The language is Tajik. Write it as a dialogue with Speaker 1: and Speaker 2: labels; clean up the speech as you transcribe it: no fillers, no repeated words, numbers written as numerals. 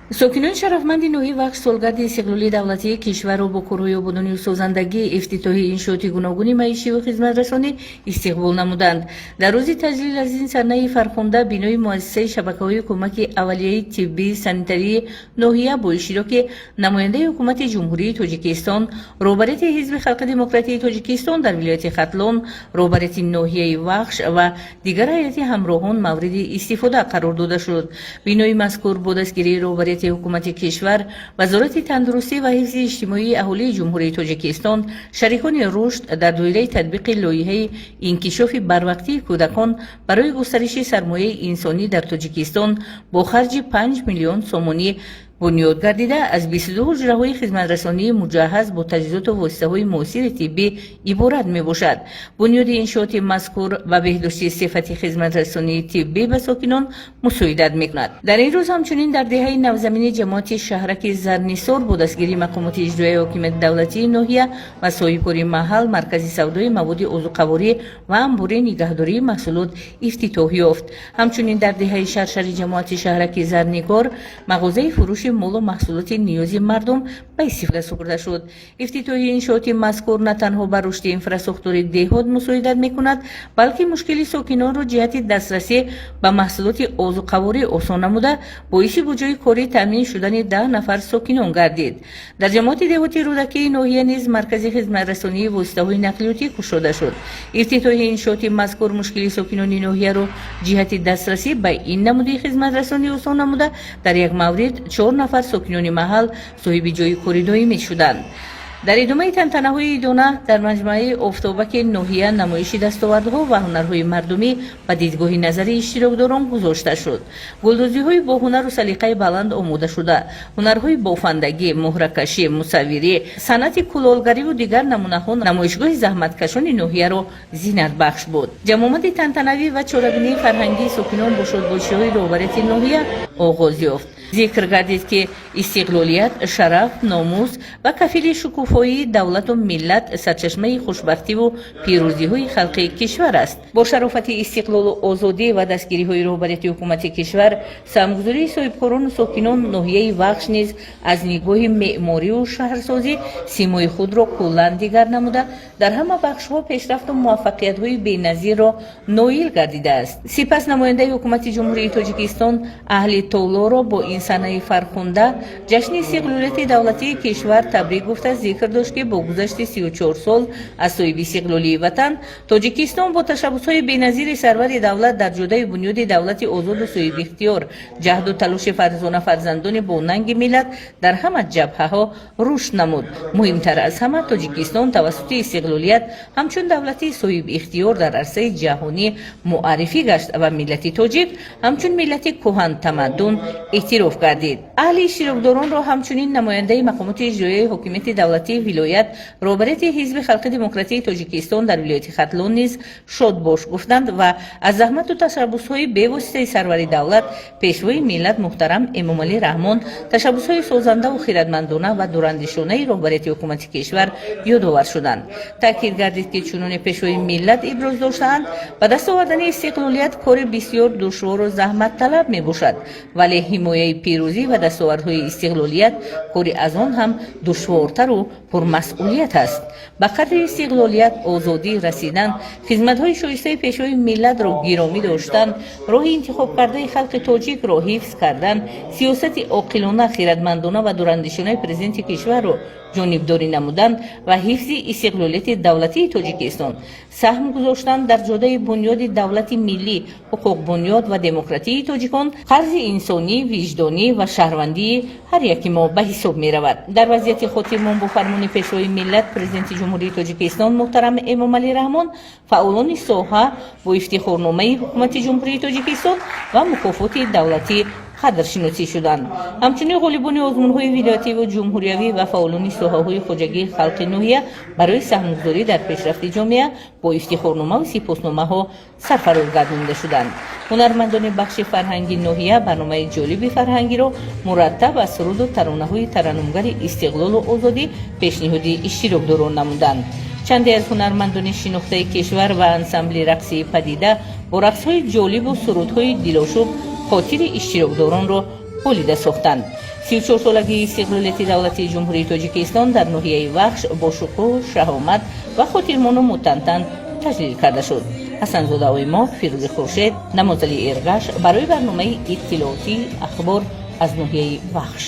Speaker 1: Сокинони шарафманди ноҳияи Вахш солгарди истиқлолии давлатии кишварро бо корҳои ободонию созандагӣ, ифтитоҳи иншооти гуногуни маишиву хизматрасонӣ истиқбол намуданд. Дар рӯзи таҷлил аз ин санаи фархунда бинои муассисаи шабакаҳои кӯмаки аввалияи тиббии санитарии ноҳия бо иштироки намояндаи Ҳукумати Ҷумҳурии Тоҷикистон, роҳбарияти Ҳизби Халқи Демократии Тоҷикистон дар вилояти Хатлон, роҳбарияти ноҳияи Вахш ва дигар ҳайати ҳамроҳон мавриди истифода қарор дода шуд. Бинои мазкур бо дастгирии роҳбарияти ҳукумати кишвар, Вазорати тандурустӣ ва ҳифзи иҷтимоии аҳолии Ҷумҳурии Тоҷикистон, шарикони рушд дар доираи татбиқи лоиҳаи инкишофи барвақтии кӯдакон барои густариши сармояи инсонӣ дар Тоҷикистон бо харҷи 5 миллион сомонӣ бунёд гардида, аз 22 ҳуҷраҳои хизматрасонии муҷаҳҳаз бо таҷҳизоту воситаҳои муосири тиббӣ иборат мебошад. Бунёди иншооти мазкур ба беҳдошти сифати хизматрасонии тиббӣ ба сокинон мусоидат мекунад. Дар ин рӯз ҳамчунин дар деҳаи Навзамини ҷамоати шаҳраки Зарнисор бо дастгирии мақомоти иҷроияи ҳокимияти давлатии ноҳия ва соҳибкори маҳал маркази савдои маводи озуқаворӣ ва амбори нигаҳдории маҳсулот ифтитоҳ ёфт. Ҳамчунин дар деҳаи Шаршари ҷамоати шаҳраки Зарнигор мағозаи фурӯши молу маҳсулоти ниёзи мардум ба истифода супурда шуд. Ифтитоҳи иншооти мазкур на танҳо ба рушди инфрасохтори деҳот мусоидат мекунад, балки мушкили сокинонро ҷиҳати дастрасӣ ба маҳсулоти озуқаворӣ осон намуда, боиси бо ҷойи корӣ таъмин шудани 10 нафар сокинон гардид. Дар ҷамоати деҳоти Рӯдакии ноҳия низ маркази хизматрасонии воситаҳои нақлиётӣ кушода шуд. Ифтитоҳи иншооти мазкур мушкили сокинони ноҳияро ҷиҳати дастрасӣ ба ин намуди хизматрасонӣ осон намуда, дар як маврид чор нафар сокинони маҳал соҳиби ҷойи кори доимӣ шуданд. Дар идомаи тантанаҳои идона дар маҷмӯаи Офтобаки ноҳия намоиши дастовардҳо ва ҳунарҳои мардумӣ ба дидгоҳи назари иштирокдорон гузошта шуд. Гулдӯзиҳои бо ҳунару салиқаи баланд омода шуда, ҳунарҳои бофандагӣ, муҳракашӣ, мусаввирӣ, санъати кулолгариву дигар намунаҳо намоишгоҳи заҳматкашони ноҳияро зинатбахш буд. Ҷамъомади тантанавӣ ва чорабинии фарҳангии сокинон бо шодбошиҳои роҳбарияти ноҳия оғоз ёфт. Зикр гардид, ки истиқлолият шараф, номус ва кафили шукуфоии давлату миллат, сарчашмаи хушбахтиву пирӯзиҳои халқи кишвар аст. Бо шарофати истиқлолу озодӣ ва дастгириҳои роҳбарияти ҳукумати кишвар, саҳмгузории соҳибкорону сокинон, ноҳияи Вахш низ аз нигоҳи меъморию шаҳрсозӣ симои худро куллан дигар намуда, дар ҳама бахшҳо пешрафту муваффақиятҳои беназирро ноил гардидааст. Сипас намояндаи Ҳукумати Ҷумҳурии Тоҷикистон аҳли толорро бо ин санаи фархунда, ҷашни истиқлолияти давлатии кишвар, табрик гуфта, зикр дошт, ки бо гузашти 34 сол аз соҳиби истиқлолии ватан Тоҷикистон, бо ташаббусҳои беназири сарвари давлат дар ҷодаи бунёди давлати озоду соҳибихтиёр, ҷаҳду талоши фарзона фарзандони бонанги миллат дар ҳама ҷабҳаҳо рушд намуд. Муҳимтар аз ҳама, Тоҷикистон тавассути истиқлолият ҳамчун давлати соҳибихтиёр дар арсаи ҷаҳонӣ муаррифӣ гашт ва миллати тоҷик ҳамчун миллати кӯҳантамаддун эътироф гардид. Аҳли иштирокдоронро ҳамчунин намояндаи мақомоти иҷроияи ҳокимияти давлатии вилоят, роҳбарияти Ҳизби Халқи Демократии Тоҷикистон дар вилояти Хатлон низ шодбош гуфтанд ва аз заҳмату ташаббусҳои бевоситаи сарвари давлат, Пешвои миллат муҳтарам Эмомалӣ Раҳмон, ташаббусҳои созандаву хирадмандона ва дурандешонаи роҳбарияти ҳукумати кишвар ёдовар шуданд. Таъкид гардид, ки чуноне Пешвои миллат иброз доштаанд, ба даст овардани истиқлолият кори бисёр душвору заҳматталаб мебошад, вале ҳимояи пирӯзӣ ва дастовардҳои истиқлолият кори аз он ҳам душвортару пурмасъулият аст. Ба қадри истиқлолият, озодӣ расидан, хизматҳои шоистаи Пешвои миллатро гиромӣ доштан, роҳи интихобкардаи халқи тоҷикро ҳифз кардан, сиёсати оқилона, хирадмандона ва дурандешонаи Президенти кишварро ҷонибдорӣ намудан ва ҳифзи истиқлолияти давлатии Тоҷикистон, саҳм гузоштан дар ҷодаи бунёди давлати миллӣ, ҳуқуқбунёд ва демократии тоҷикон қарзи инсонӣ, виҷдонӣ ва шаҳрвандии ҳар яки мо ба ҳисоб меравад. Дар вазъияти хотирмон бо фармони Пешвои миллат, Президенти Ҷумҳурии Тоҷикистон муҳтарам Эмомалӣ Раҳмон фаъолони соҳа бо ифтихорномаи Ҳукумати Ҷумҳурии Тоҷикистон ва мукофоти давлатӣ қадршиносӣ шуданд. Ҳамчунин ғолибони озмунҳои вилоятиву ҷумҳуриявӣ ва фаъолони соҳаҳои хоҷагии халқи ноҳия барои саҳмгузорӣ дар пешрафти ҷомеа бо ифтихорномаву сипосномаҳо сарфароз гардонида шуданд. Ҳунармандони бахши фарҳанги ноҳия барномаи ҷолиби фарҳангиро мураттаб аз суруду таронаҳои тараннумгари истиқлолу озодӣ пешниҳоди иштирокдорон намуданд. Чанде аз ҳунармандони шинохтаи кишвар ва ансамбли рақсии «Падида» бо рақсҳои ҷолибу сурудҳои дилошуб хотири иштирокдоронро болида сохтанд. 34-солагии истиқлолияти давлатии Ҷумҳурии Тоҷикистон дар ноҳияи Вахш бо шукӯҳ, шаҳомат ва хотирмону мутантан таҷлил карда шуд. Ҳасанзода Оймо, Фирӯзи Хуршед, Намозали Эргаш барои барномаи иттилоотии Ахбор аз ноҳияи Вахш.